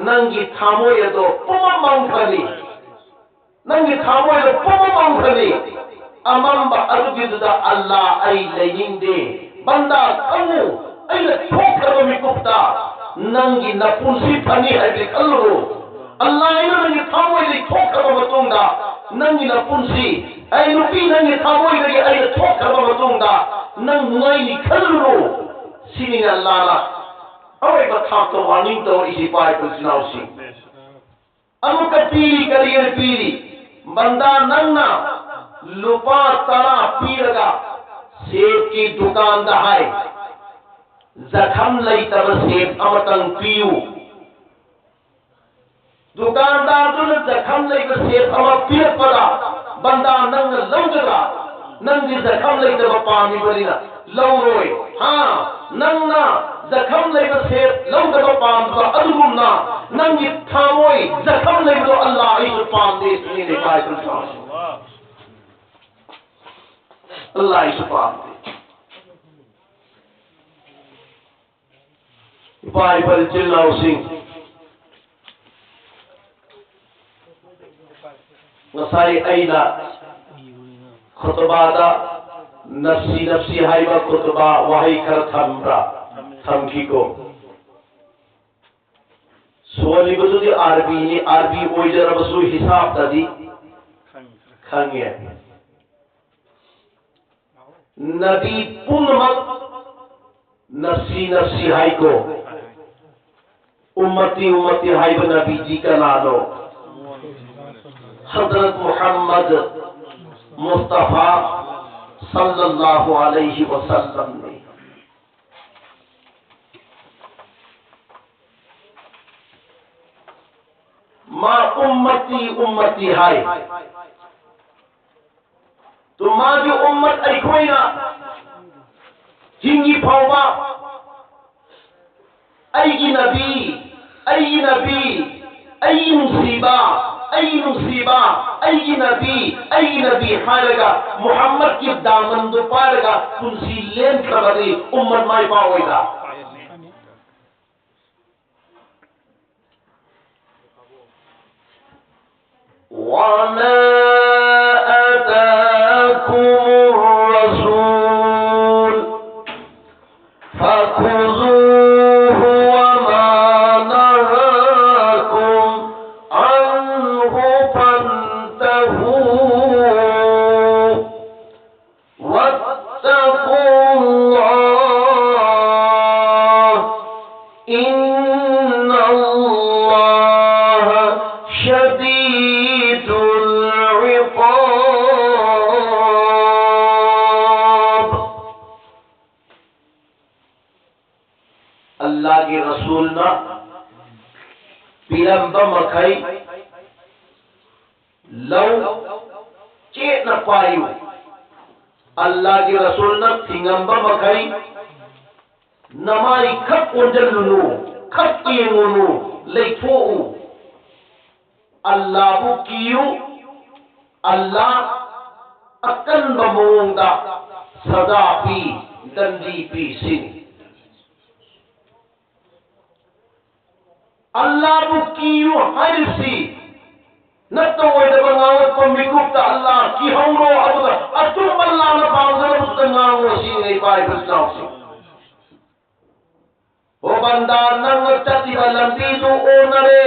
ꯅꯪꯒꯤ ꯊꯃꯣꯏ ꯑꯗꯣ ꯄꯨꯝꯃꯝ ꯃꯝꯈ꯭ꯔꯅꯤ꯫ ꯅꯪꯒꯤ ꯊꯃꯣꯏꯗꯣ ꯄꯨꯝꯃꯝ ꯃꯝꯈ꯭ꯔꯅꯤ꯫ ꯑꯃꯝꯕ ꯑꯗꯨꯒꯤꯗꯨꯗ ꯑꯜꯂꯥ ꯑꯩ ꯂꯩꯅꯤꯡꯗꯦ꯫ ꯕꯟꯗꯥ ꯈꯪꯉꯨ, ꯑꯩꯅ ꯊꯣꯛꯈ꯭ꯔꯕ ꯃꯤꯀꯨꯞꯇ ꯅꯪꯒꯤ ꯅꯄꯨꯟꯁꯤ ꯐꯅꯤ ꯍꯥꯏꯕꯗꯤ ꯈꯜꯂꯨꯔꯣ꯫ ꯑꯜꯂꯥ ꯑꯩꯅ ꯅꯪꯒꯤ ꯊꯃꯣꯏꯗꯒꯤ ꯊꯣꯛꯈ꯭ꯔꯕ ꯃꯇꯨꯡꯗ ꯅꯪꯒꯤ ꯅꯄꯨꯟꯁꯤ, ꯑꯩ ꯅꯨꯄꯤ ꯅꯪꯒꯤ ꯊꯃꯣꯏꯗꯒꯤ ꯑꯩꯅ ꯊꯣꯛꯈ꯭ꯔꯕ ꯃꯇꯨꯡꯗ ꯅꯪ ꯅꯨꯡꯉꯥꯏꯅꯤ ꯈꯜꯂꯨꯔꯣ꯫ ꯁꯤꯅꯤꯅꯦ ꯑꯜꯂꯥꯅ ꯑꯔꯣꯏꯕ ꯊꯥꯛꯇ ꯋꯥꯔꯅꯤꯡ ꯇꯧꯔꯛꯏꯁꯤ ꯏꯄꯥ ꯏꯄꯨ ꯏꯆꯤꯟ ꯏꯅꯥꯎꯁꯤꯡ꯫ ꯑꯃꯨꯛꯀ ꯄꯤꯔꯤ, ꯀꯔꯤꯅ ꯄꯤꯔꯤ? ꯕꯟꯗꯥ ꯅꯪꯅ ꯂꯨꯄꯥ ꯇꯔꯥ ꯄꯤꯔꯒ ꯁꯦꯕꯀꯤ ꯗꯨꯀꯥꯟꯗ ꯍꯥꯏ, ꯖꯈꯝ ꯂꯩꯇꯕ ꯁꯦꯕ ꯑꯃꯇꯪ ꯄꯤꯌꯨ꯫ ꯗꯨꯀꯥꯟꯗꯥꯔꯗꯨꯅ ꯖꯈꯝ ꯂꯩꯕ ꯁꯦꯠ ꯑꯃ ꯄꯤꯔꯛꯄꯗ, ꯕꯟꯗꯥ, ꯅꯪꯅ ꯂꯧꯒꯗ꯭ꯔꯥ? ꯅꯪꯗꯤ ꯖꯈꯝ ꯂꯩꯇꯕ ꯄꯥꯝꯃꯤꯕꯅꯤꯅ ꯂꯧꯔꯣꯏ꯫ ꯍꯥ? ꯅꯪꯅ ꯖꯈꯝ ꯂꯩꯕ ꯁꯦꯠ ꯂꯧꯗꯕ ꯄꯥꯝꯕ ꯑꯗꯨꯒꯨꯝꯅ, ꯅꯪꯒꯤ ꯊꯃꯣꯏ ꯖꯈꯝ ꯂꯩꯕꯗꯣ ꯑꯜꯂꯥ ꯑꯩꯁꯨ ꯄꯥꯝꯗꯦ ꯁꯤꯅꯤ ꯏꯄꯥ ꯏꯄꯨꯅ ꯁꯥꯎꯔꯤꯁꯦ꯫ ꯑꯜꯂꯥ ꯑꯩꯁꯨ ꯄꯥꯝꯗꯦ꯫ ꯏꯄꯥ ꯏꯄꯥ ꯏꯆꯤꯜ ꯏꯅꯥꯎꯁꯤꯡ, ꯉꯁꯥꯏ ꯑꯩꯅ ꯈꯨꯇꯕꯥꯗ ꯅꯞꯁꯤ ꯅꯞꯁꯤ ꯍꯥꯏꯕ ꯈꯨꯇꯕꯥ ꯋꯥꯍꯩ ꯈꯔ ꯊꯝꯕ꯭ꯔꯥ? ꯊꯝꯈꯤꯀꯣ꯫ ꯁꯣꯜꯂꯤꯕꯗꯨꯗꯤ ꯑꯥꯔꯕꯤꯅꯤ, ꯑꯥꯔꯕꯤ ꯑꯣꯏꯖꯔꯕꯁꯨ ꯍꯤꯁꯥꯕꯇꯗꯤ ꯈꯪꯉꯦ꯫ ꯅꯕꯤ ꯄꯨꯝꯅꯃꯛ ꯅꯞꯁꯤ ꯅꯞꯁꯤ ꯍꯥꯏꯀꯣ꯫ ꯎꯝꯃꯇꯤ ꯎꯝꯃꯇꯤ ꯍꯥꯏꯕ ꯅꯕꯤꯗꯤ ꯀꯅꯥꯅꯣ? ꯍꯖꯔꯠ ꯃꯨꯍꯝꯃꯗ ꯃꯨꯁꯇꯐꯥ ꯁꯜꯂꯜꯂꯥꯍꯨ ꯑꯂꯩꯍꯤ ꯋꯁꯜꯂꯝꯅꯤ꯫ ꯃꯥ ꯎꯝꯃꯇꯤ ꯎꯝꯃꯇꯤ ꯍꯥꯏ꯫ ꯇꯨ ꯃꯥꯒꯤ ꯎꯝꯃꯠ ꯑꯩꯈꯣꯏꯅ ꯍꯤꯡꯉꯤ ꯐꯥꯎꯕ ꯑꯩꯒꯤ ꯅꯕꯤ, ꯑꯩꯒꯤ ꯅꯕꯤ, ꯑꯩꯒꯤ ꯅꯨꯡꯁꯤꯕ, ꯑꯩꯒꯤ ꯅꯨꯡꯁꯤꯕ, ꯑꯩꯒꯤ ꯅꯕꯤ, ꯑꯩꯒꯤ ꯅꯕꯤ ꯍꯥꯏꯔꯒ ꯃꯨꯍꯝꯃꯗꯀꯤ ꯗꯥꯃꯟꯗꯨ ꯄꯥꯏꯔꯒ ꯄꯨꯟꯁꯤ ꯂꯦꯟꯈ꯭ꯔꯕꯗꯤ ꯎꯝꯃꯠ ꯃꯥꯏ ꯄꯥꯛꯑꯣꯏꯗ꯫ وما آتاكم الرسول فخذوه وما نهاكم عنه فانتهوا واتقوا الله إن الله شديد العقاب. ꯑꯜꯂꯥꯍꯒꯤ ꯔꯁꯨꯜꯅ ꯄꯤꯔꯝꯕ ꯃꯈꯩ ꯂꯧ ꯆꯦꯠꯅ ꯄꯥꯏꯌꯨ꯫ ꯑꯜꯂꯥꯒꯤ ꯔꯁꯨꯜꯅ ꯊꯤꯡꯉꯝꯕ ꯃꯈꯩ ꯅꯃꯥꯏ ꯈꯛ ꯑꯣꯟꯁꯤꯜꯂꯨꯅꯨ, ꯈꯛ ꯌꯦꯡꯉꯨꯅꯨ, ꯂꯩꯊꯣꯛꯎ꯫ ꯑꯜꯂꯥꯕꯨ ꯀꯤꯌꯨ꯫ ꯑꯜꯂꯥ ꯑꯀꯟꯕ ꯃꯑꯣꯡꯗ ꯁꯖꯥ ꯄꯤ, ꯗꯟꯗꯤ ꯄꯤ ꯁꯤꯅꯤ꯫ ꯑꯜꯂꯥꯕꯨ ꯀꯤꯌꯨ ꯍꯥꯏꯔꯤꯁꯤ ꯅꯠꯇ ꯑꯣꯏꯗꯕ ꯉꯥꯡꯉꯛꯄ ꯃꯤꯀꯨꯞꯇ ꯑꯜꯂꯥ ꯀꯤꯍꯧꯔꯣ, ꯑꯗꯨꯒ ꯑꯆꯨꯝꯕ ꯑꯜꯂꯥꯅ ꯄꯥꯝꯖꯕꯗꯨꯗ ꯉꯥꯡꯉꯣ ꯁꯤꯅꯤ, ꯏꯄꯥ ꯏꯄꯨ ꯏꯆꯤꯟꯅꯥꯎꯁꯤꯡ꯫ ꯑꯣ ꯕꯟꯗꯥ, ꯅꯪꯅ ꯆꯠꯂꯤꯕ ꯂꯝꯕꯤꯗꯨ ꯑꯣꯟꯅꯔꯦ꯫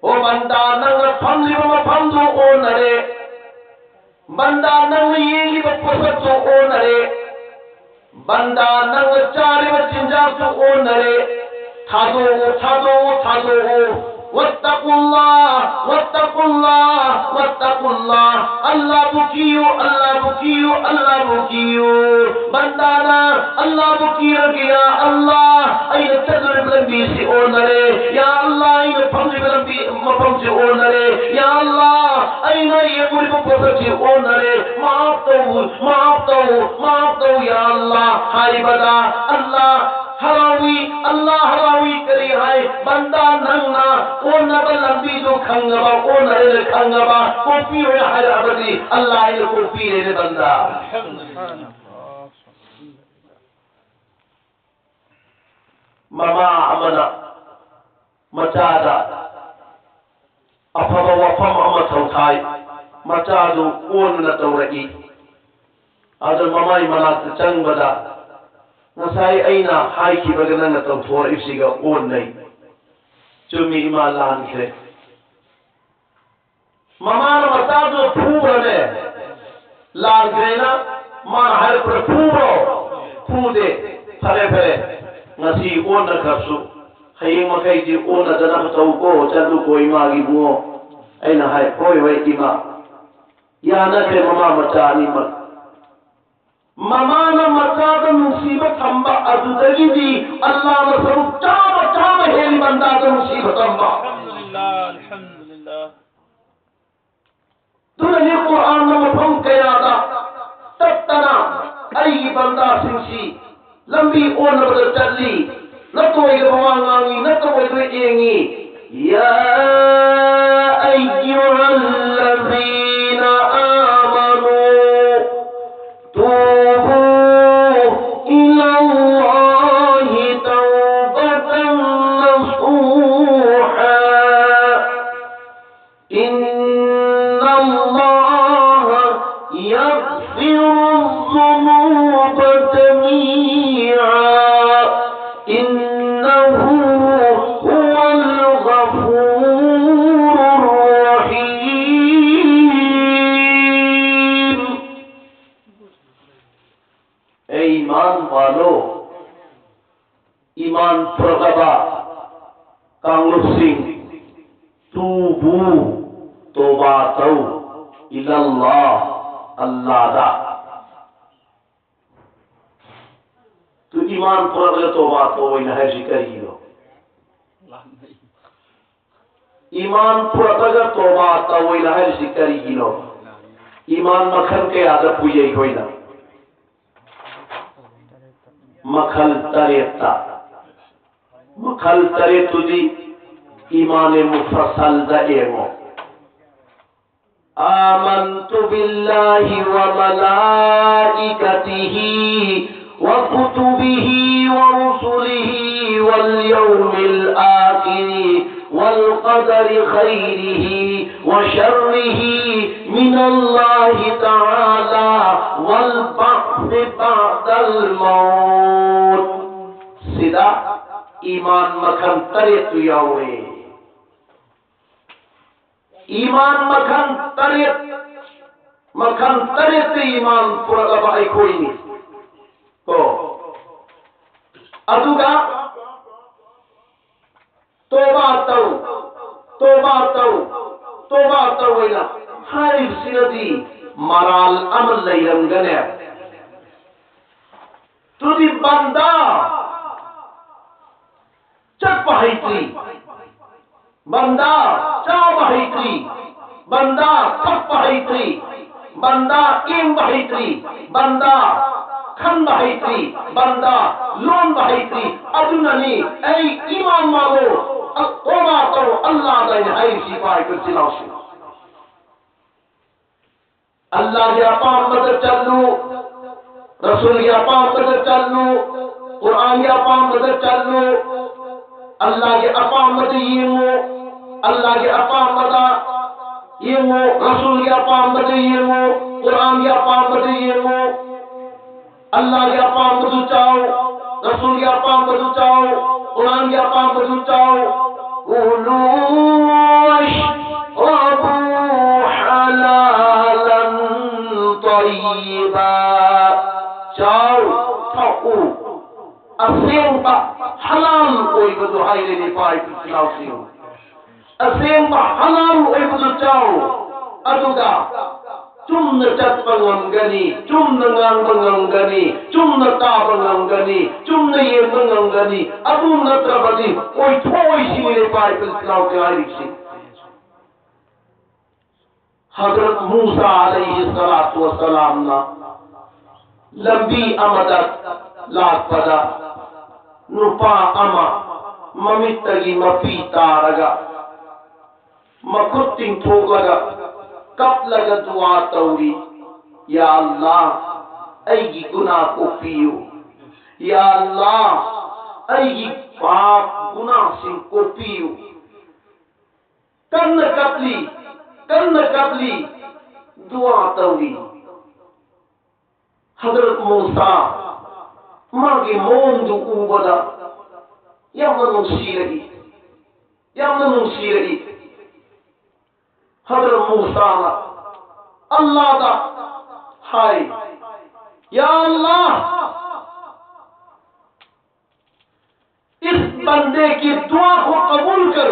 ꯑꯣ ꯕꯟꯗꯥ, ꯅꯪꯅ ꯐꯝꯂꯤꯕ ꯃꯐꯝꯗꯨ ꯑꯣꯟꯅꯔꯦ꯫ ꯕꯟꯗꯥ, ꯅꯪꯅ ꯌꯦꯡꯂꯤꯕ ꯄꯣꯠꯁꯛꯇꯨ ꯑꯣꯟꯅꯔꯦ꯫ ꯕꯟꯗꯥ, ꯅꯪꯅ ꯆꯥꯔꯤꯕ ꯆꯤꯟꯖꯥꯛꯇꯨ ꯑꯣꯟꯅꯔꯦ꯫ ꯊꯥꯗꯣꯛꯎ, ꯊꯥꯗꯣꯛꯎ, ꯊꯥꯗꯣꯛꯎ꯫ ꯋꯠꯇꯀꯨꯜꯂꯥ, ꯋꯠꯇꯀꯨꯜꯂꯥ, ꯋꯠꯇꯀꯨꯜꯂꯥ꯫ ꯑꯜꯂꯥꯕꯨ ꯀꯤꯌꯨ, ꯑꯜꯂꯥꯕꯨ ꯀꯤꯌꯨ, ꯑꯜꯂꯥꯕꯨ ꯀꯤꯌꯨ꯫ ꯕꯟꯗꯥꯅ ꯑꯜꯂꯥꯕꯨ ꯀꯤꯔꯒ, ꯌꯥ ꯑꯜꯂꯥ, ꯑꯩꯅ ꯆꯠꯂꯨꯔꯤꯕ ꯂꯝꯕꯤꯁꯤ ꯑꯣꯟꯅꯔꯦ꯫ ꯌꯥ ꯑꯜꯂꯥ, ꯑꯩꯅ ꯐꯝꯂꯤꯕ ꯂꯝꯕꯤ ꯃꯐꯝꯁꯤ ꯑꯣꯟꯅꯔꯦ꯫ ꯌꯥ ꯑꯜꯂꯥ, ꯑꯩꯅ ꯌꯦꯡꯂꯨꯔꯤꯕ ꯄꯣꯠꯁꯛꯁꯤ ꯑꯣꯟꯅꯔꯦ꯫ ꯃꯥꯐ ꯇꯧ, ꯃꯥꯐ ꯇꯧ, ꯃꯥꯐ ꯇꯧ, ꯌꯥ ꯑꯜꯂꯥ ꯍꯥꯏꯕꯗ ꯑꯜꯂꯥ ꯍꯔꯥꯎꯏ, ꯑꯜꯂꯥ ꯍꯔꯥꯎꯏ꯫ ꯀꯔꯤ ꯍꯥꯏ? ꯕꯟꯗꯥ, ꯅꯪꯅ ꯑꯣꯟꯅꯕ ꯂꯝꯕꯤꯗꯨ ꯈꯪꯉꯕ, ꯑꯣꯟꯅꯔꯦꯅ ꯈꯪꯉꯕ, ꯀꯣꯛꯄꯤꯔꯣꯅ ꯍꯥꯏꯔꯛꯑꯕꯗꯤ ꯑꯜꯂꯥ ꯑꯩꯅ ꯀꯣꯛꯄꯤꯔꯦꯅꯦ ꯕꯟꯗꯥ꯫ ꯃꯃꯥ ꯑꯃꯅ ꯃꯆꯥꯗ ꯑꯐꯕ ꯋꯥꯐꯝ ꯑꯃ ꯊꯧꯊꯥꯏ꯫ ꯃꯆꯥꯗꯨ ꯑꯣꯟꯅ ꯇꯧꯔꯛꯏ꯫ ꯑꯗꯨ ꯃꯃꯥꯏ ꯃꯅꯥꯛꯇ ꯆꯪꯕꯗ, "ꯉꯁꯥꯏ ꯑꯩꯅ ꯍꯥꯏꯈꯤꯕꯒ ꯅꯪꯅ ꯇꯧꯊꯣꯔꯛꯏꯕꯁꯤꯒ ꯑꯣꯟꯅꯩ꯫ ꯆꯨꯝꯃꯤ ꯏꯃꯥ, ꯂꯥꯟꯈ꯭ꯔꯦ"꯫ ꯃꯃꯥꯅ ꯃꯆꯥꯗꯨ ꯐꯨꯕ꯭ꯔꯅꯦ? ꯂꯥꯟꯈ꯭ꯔꯦꯅ ꯃꯥꯅ ꯍꯥꯏꯔꯛꯄꯗ ꯐꯨꯕ꯭ꯔꯣ? ꯐꯨꯗꯦ꯫ "ꯐꯔꯦ, ꯐꯔꯦ, ꯉꯁꯤ ꯑꯣꯟꯅꯈ꯭ꯔꯁꯨ ꯍꯌꯦꯡ ꯃꯈꯩꯗꯤ ꯑꯣꯟꯅꯗꯅꯕ ꯇꯧꯀꯣ, ꯆꯠꯂꯨꯀꯣ ꯏꯃꯥꯒꯤ ꯏꯕꯨꯡꯉꯣ"꯫ ꯑꯩꯅ ꯍꯥꯏ, "ꯍꯣꯏ, ꯍꯣꯏ ꯏꯃꯥ"꯫ ꯌꯥꯅꯈ꯭ꯔꯦ ꯃꯃꯥ ꯃꯆꯥ ꯑꯅꯤꯃꯛ꯫ ꯃꯃꯥꯅ ꯃꯆꯥꯗ ꯅꯨꯡꯁꯤꯕ ꯊꯝꯕ ꯑꯗꯨꯗꯒꯤꯗꯤ ꯑꯜꯂꯥꯅ ꯁꯔꯨꯛ ꯆꯥꯝꯃ ꯆꯥꯝꯃ ꯍꯦꯜꯂꯤ ꯕꯟꯗꯥꯗ ꯅꯨꯡꯁꯤꯕ ꯇꯝꯕ꯫ ꯑꯗꯨꯅꯅꯤ ꯀꯨꯔꯥꯟꯅ ꯃꯐꯝ ꯀꯌꯥꯗ ꯇꯠꯇꯅ ꯑꯩꯒꯤ ꯕꯟꯗꯥꯁꯤꯡꯁꯤ ꯂꯝꯕꯤ ꯑꯣꯟꯅꯕꯗ ꯆꯠꯂꯤ, ꯅꯠꯇꯣꯏꯗꯕ ꯋꯥ ꯉꯥꯡꯉꯤ, ꯅꯠꯇꯣꯏꯗꯕ ꯌꯦꯡꯉꯤ꯫ يا أيها الذين آمنوا توبوا إلى الله توبة نصوحا إن الله يغفر الذنوب جميعا إنه هو الغفور الرحيم. ꯑꯦ ꯏꯃꯥꯟ ꯄꯥꯜꯂꯣ, ꯏꯃꯥꯟ ꯄꯨꯔꯛꯂꯕ ꯀꯥꯡꯂꯨꯞꯁꯤꯡ, ꯇꯨꯕꯨ, ꯇꯣꯕꯥ ꯇꯧ, ꯏꯂꯜꯂꯥ, ꯑꯜꯂꯥꯗ꯫ ꯇꯨ ꯏꯃꯥꯟ ꯄꯨꯔꯛꯂꯒ ꯇꯣꯕꯥ ꯇꯧ ꯑꯣꯏꯅ ꯍꯥꯏꯔꯤꯁꯤ ꯀꯔꯤꯒꯤꯅꯣ? ꯏꯃꯥꯟ ꯄꯨꯔꯛꯂꯒ ꯇꯣꯕꯥ ꯇꯧ ꯑꯣꯏꯅ ꯍꯥꯏꯔꯤꯁꯤ ꯀꯔꯤꯒꯤꯅꯣ? ꯏꯃꯥꯟ ꯃꯈꯜ ꯀꯌꯥꯗ ꯄꯨꯏ ꯑꯩꯈꯣꯏꯅ? ꯃꯈꯜ ꯇꯔꯦꯠꯇ꯫ ꯃꯈꯜ ꯇꯔꯦꯠꯇꯨꯗꯤ ꯏꯃꯥꯟ ꯃꯨꯐꯁꯜꯗ ꯌꯦꯡꯉꯣ꯫ آمنت بالله وملائكته وكتبه ورسله واليوم الآخر والقدر خيره وشره من الله تعالى والبعث بعد الموت. ꯁꯤꯗ ꯏꯃꯥꯟ ꯃꯈꯜ ꯇꯔꯦꯠꯇꯨ ꯌꯥꯎꯔꯦ꯫ ꯏꯃꯥꯟ ꯃꯈꯜ ꯇꯔꯦꯠ, ꯃꯈꯜ ꯇꯔꯦꯠꯇ ꯏꯃꯥꯟ ꯄꯨꯔꯛꯂꯕ ꯑꯩꯈꯣꯏꯅꯤ꯫ ꯀꯣ, ꯑꯗꯨꯒ ꯇꯣꯕꯥ ꯇꯧ, ꯇꯣꯕꯥ ꯇꯧ, ꯇꯣꯕꯥ ꯇꯧ ꯍꯥꯏꯅ ꯍꯥꯏꯔꯤꯕꯁꯤꯅꯗꯤ ꯃꯔꯥꯜ ꯑꯃ ꯂꯩꯔꯝꯒꯅꯦ꯫ ꯇꯨꯗꯤ ꯕꯟꯗꯥ, ꯆꯠꯄ ꯍꯩꯇ꯭ꯔꯤ, ꯕꯟꯗꯥ ꯆꯥꯕ ꯍꯩꯇ꯭ꯔꯤ, ꯕꯟꯗꯥ ꯊꯛꯄ ꯍꯩꯇ꯭ꯔꯤ, ꯕꯟꯗꯥ ꯌꯦꯡꯕ ꯍꯩꯇ꯭ꯔꯤ, ꯕꯟꯗꯥ ꯈꯟꯕ ꯍꯩꯇ꯭ꯔꯤ, ꯕꯟꯗꯥ ꯂꯣꯟꯕ ꯍꯩꯇ꯭ꯔꯤ꯫ ꯑꯗꯨꯅꯅꯤ ꯑꯩ ꯏꯃꯥꯝ ꯃꯥꯜꯂꯣ, ꯇꯣꯕꯥ ꯇꯧ ꯑꯜꯂꯥꯗ ꯑꯩꯅ ꯍꯥꯏꯔꯤꯁꯤ, ꯏꯄꯥ ꯏꯄꯨ ꯏꯆꯤꯜ ꯏꯅꯥꯎꯁꯤꯡ꯫ ꯑꯜꯂꯥꯍꯒꯤ ꯑꯄꯥꯝꯕꯗ ꯆꯠꯂꯨ, ꯔꯁꯨꯜꯒꯤ ꯑꯄꯥꯝꯕꯗ ꯆꯠꯂꯨ, ꯀꯨꯔꯥꯟꯒꯤ ꯑꯄꯥꯝꯕꯗ ꯆꯠꯂꯨ, ꯑꯜꯂꯥꯍꯒꯤ ꯑꯄꯥꯝꯕꯗ ꯌꯦꯡꯉꯨ, ꯑꯜꯂꯥꯍꯒꯤ ꯑꯄꯥꯝꯕꯗ ꯌꯦꯡꯉꯨ, ꯔꯁꯨꯜꯒꯤ ꯑꯄꯥꯝꯕꯗ ꯌꯦꯡꯉꯨ, ꯀꯨꯔꯥꯟꯒꯤ ꯑꯄꯥꯝꯕꯗ ꯌꯦꯡꯉꯨ꯫ ꯑꯜꯂꯥꯍꯒꯤ ꯑꯄꯥꯝꯕꯗꯨ ꯆꯥꯎ, ꯔꯁꯨꯜꯒꯤ ꯑꯄꯥꯝꯕꯗꯨ ꯆꯥꯎ, ꯀꯨꯔꯥꯟꯒꯤ ꯑꯄꯥꯝꯕꯗꯨ ꯆꯥꯎ꯫ ꯀꯨꯂꯨ ꯋꯥꯁ꯭ꯔꯕꯨ ꯍꯂꯥꯂꯟ ꯇꯌꯤꯕꯥ꯫ ꯆꯥꯎ, ꯊꯛꯎ, ꯑꯁꯦꯡꯕ ꯍꯂꯥꯜ ꯑꯣꯏꯕꯗꯨ ꯍꯥꯏꯔꯦꯅꯦ, ꯏꯄꯥ ꯏꯄꯨ ꯏꯆꯤꯜ ꯏꯅꯥꯎꯁꯤꯡ꯫ ꯑꯁꯦꯡꯕ ꯍꯂꯥꯜ ꯑꯣꯏꯕꯗꯨ ꯆꯥꯎ, ꯑꯗꯨꯒ ꯆꯨꯝꯅ ꯆꯠꯄ ꯉꯝꯒꯅꯤ, ꯆꯨꯝꯅ ꯉꯥꯡꯕ ꯉꯝꯒꯅꯤ, ꯆꯨꯝꯅ ꯇꯥꯕ ꯉꯝꯒꯅꯤ, ꯆꯨꯝꯅ ꯌꯦꯡꯕ ꯉꯝꯒꯅꯤ꯫ ꯑꯗꯨ ꯅꯠꯇ꯭ꯔꯕꯗꯤ ꯑꯣꯏꯊꯣꯛꯑꯣꯏ ꯁꯤꯅꯤ ꯏꯄꯥ ꯏꯄꯨ ꯏꯆꯤꯜ ꯏꯅꯥꯎꯁꯤꯡ ꯍꯥꯏꯔꯤꯁꯤ꯫ ꯍꯖꯔꯠ ꯃꯨꯁꯥ ꯑꯂꯩꯍꯤ ꯁꯂꯥꯇꯨ ꯋꯁꯂꯥꯝꯅ ꯂꯝꯕꯤ ꯑꯃꯗ ꯂꯥꯛꯄꯗ ꯅꯨꯄꯥ ꯑꯃ ꯃꯃꯤꯠꯇꯒꯤ ꯃꯄꯤ ꯇꯥꯔꯒ ꯃꯈꯨꯠ ꯇꯤꯡꯊꯣꯛꯂꯒ ꯀꯞꯂꯒ ꯗꯨꯋꯥ ꯇꯧꯔꯤ, "ꯌꯥ ꯑꯜꯂꯥ, ꯑꯩꯒꯤ ꯒꯨꯅꯥ ꯀꯣꯛꯄꯤꯌꯨ꯫ ꯌꯥ ꯑꯜꯂꯥ, ꯑꯩꯒꯤ ꯄꯥꯞ ꯒꯨꯅꯥꯁꯤꯡ ꯀꯣꯛꯄꯤꯌꯨ"꯫ ꯀꯟꯅ ꯀꯞꯂꯤ, ꯀꯟꯅ ꯀꯞꯂꯤ, ꯗꯨꯋꯥ ꯇꯧꯔꯤ꯫ ꯍꯖꯔꯠ ꯃꯨꯁꯥ ꯃꯥꯒꯤ ꯃꯑꯣꯡꯗꯨ ꯎꯕꯗ ꯌꯥꯝꯅ ꯅꯨꯡꯁꯤꯔꯛꯏ, ꯌꯥꯝꯅ ꯅꯨꯡꯁꯤꯔꯛꯏ꯫ ꯍꯖꯔꯠ ꯃꯨꯁꯥꯅ ꯑꯜꯂꯥꯗ ꯍꯥꯏ, "ꯌꯥ ꯑꯜꯂꯥ, इस बंदे की दुआ को कबूल कर,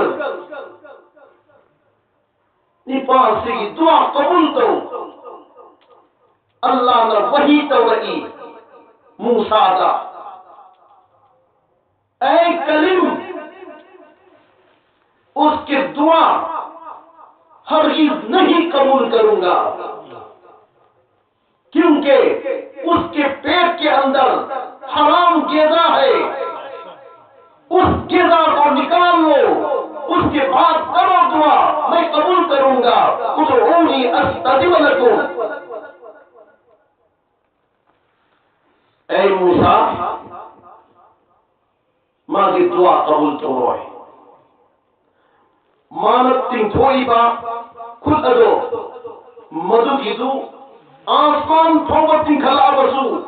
ꯅꯤꯄꯥꯁꯤꯒꯤ ꯗꯨꯋꯥ ꯀꯕꯨꯜ ꯇꯧ"꯫ ꯑꯜꯂꯥꯅ ꯋꯥꯍꯤ ꯇꯧꯔꯛꯏ ꯃꯨꯁꯥꯗ, "ꯑꯦ ꯀꯂꯤꯝ, उसकी दुआ हरगिज नहीं कबूल करूंगा, क्योंकि उसके पेट के अंदर हराम गैदा है। उस गैदा को निकाल लो, उसके बाद करो दुआ, मैं कबूल करूंगा। उदऊनी अस्तजिब लकुम। ऐ मूसा, मागी दुआ कबूल तौर ꯃꯥꯅ ꯇꯤꯡꯊꯣꯛꯏꯕ ꯈꯨꯠ ꯑꯗꯣ, ꯃꯗꯨꯒꯤꯗꯨ ꯑꯥꯁꯃꯥꯟ ꯐꯥꯎꯕ ꯆꯤꯡꯈꯠꯂꯛꯑꯕꯁꯨ,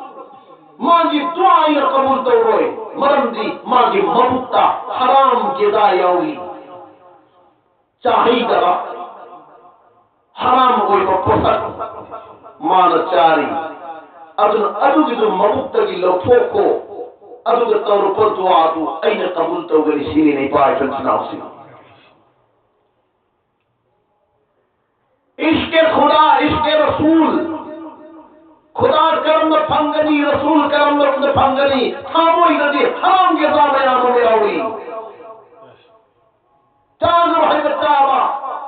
ꯃꯥꯒꯤ ꯗꯨꯋꯥ ꯑꯩꯅ ꯀꯕꯨꯜ ꯇꯧꯔꯣꯏ꯫ ꯃꯔꯝꯗꯤ ꯃꯥꯒꯤ ꯃꯕꯨꯛꯇ ꯍꯔꯥꯝ ꯒꯦꯗꯥ ꯌꯥꯎꯔꯤ, ꯆꯥꯍꯩꯗꯕ ꯍꯔꯥꯝ ꯑꯣꯏꯕ ꯄꯣꯠꯁꯛ ꯃꯥꯅ ꯆꯥꯔꯤ꯫ ꯑꯗꯨꯅ ꯑꯗꯨꯒꯤꯗꯨ ꯃꯕꯨꯛꯇꯒꯤ ꯂꯧꯊꯣꯛꯈꯣ, ꯑꯗꯨꯒ ꯇꯧꯔꯛꯄ ꯗꯨꯋꯥꯗꯨ ꯑꯩꯅ ꯀꯕꯨꯜ ꯇꯧꯒꯅꯤ ꯁꯤꯅꯤꯅꯦ, ꯏꯄꯥ ꯏꯆꯤꯟ ꯏꯅꯥꯎꯁꯤꯡ꯫ ꯏꯁ꯭ꯀꯦ ꯈꯨꯗꯥ, ꯏꯁ꯭ꯀꯦ ꯔꯁꯨꯜ, ꯈꯨꯗꯥ ꯀꯔꯝꯅ ꯐꯪꯒꯅꯤ, ꯔꯁꯨꯜ ꯀꯔꯝꯅ ꯐꯪꯒꯅꯤ? ꯊꯃꯣꯏꯗꯗꯤ ꯍꯔꯥꯝꯒꯤ ꯆꯥ ꯃꯌꯥꯝ ꯑꯃ ꯌꯥꯎꯔꯤ꯫ ꯆꯥꯒꯅꯨ ꯍꯥꯏꯕ ꯆꯥꯕ,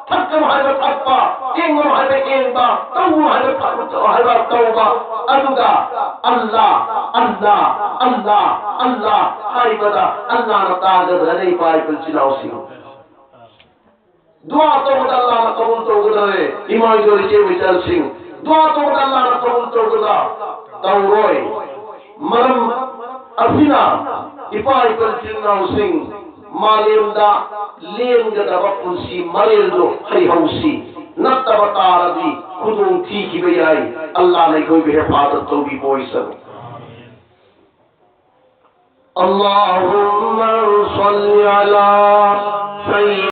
ꯊꯛꯀꯅꯨ ꯍꯥꯏꯕ ꯊꯛꯄ, ꯌꯦꯡꯒꯅꯨ ꯍꯥꯏꯕ ꯌꯦꯡꯕ, ꯇꯧꯒꯅꯨ ꯍꯥꯏꯕ ꯍꯥꯏꯕ ꯇꯧꯕ꯫ ꯑꯗꯨꯒ ꯑꯜꯂꯥ, ꯑꯜꯂꯥ, ꯑꯜꯂꯥ, ꯑꯜꯂꯥ ꯍꯥꯏꯕꯗ ꯑꯜꯂꯥꯅ ꯇꯥꯒꯗ꯭ꯔꯅꯦ, ꯏꯄꯥ ꯏꯆꯤꯜ ꯏꯅꯥꯎꯁꯤꯡ? ꯗꯨꯋꯥ ꯇꯧꯕꯗ ꯑꯜꯂꯥꯅ ꯀꯕꯨꯜ ꯇꯧꯒꯗ꯭ꯔꯅꯦ, ꯏꯃꯥ ꯏꯆꯦ ꯏꯆꯦ ꯏꯆꯜꯁꯤꯡ? ꯗꯨꯋꯥ ꯇꯧꯕꯗ ꯑꯜꯂꯥꯅ ꯀꯕꯨꯜ ꯇꯧꯒꯗ꯭ꯔꯥ? ꯇꯧꯔꯣꯏ꯫ ꯃꯔꯝ ꯑꯁꯤꯅ, ꯏꯄꯥ ꯏꯆꯤꯜ ꯏꯅꯥꯎꯁꯤꯡ, ꯃꯥꯂꯦꯝꯗ ꯂꯦꯟꯒꯗꯕ ꯄꯨꯟꯁꯤ ꯃꯔꯦꯜꯗꯨ ꯍꯩꯍꯧꯁꯤ꯫ ꯅꯠꯇꯕ ꯇꯥꯔꯗꯤ ꯈꯨꯗꯣꯡ ꯊꯤꯈꯤꯕ ꯌꯥꯏ꯫ ꯑꯜꯂꯥꯅ ꯑꯩꯈꯣꯏꯕꯨ ꯍꯦꯐꯥꯖꯠ ꯇꯧꯕꯤꯕ ꯑꯣꯏꯁꯅꯨ꯫ اللهم صل على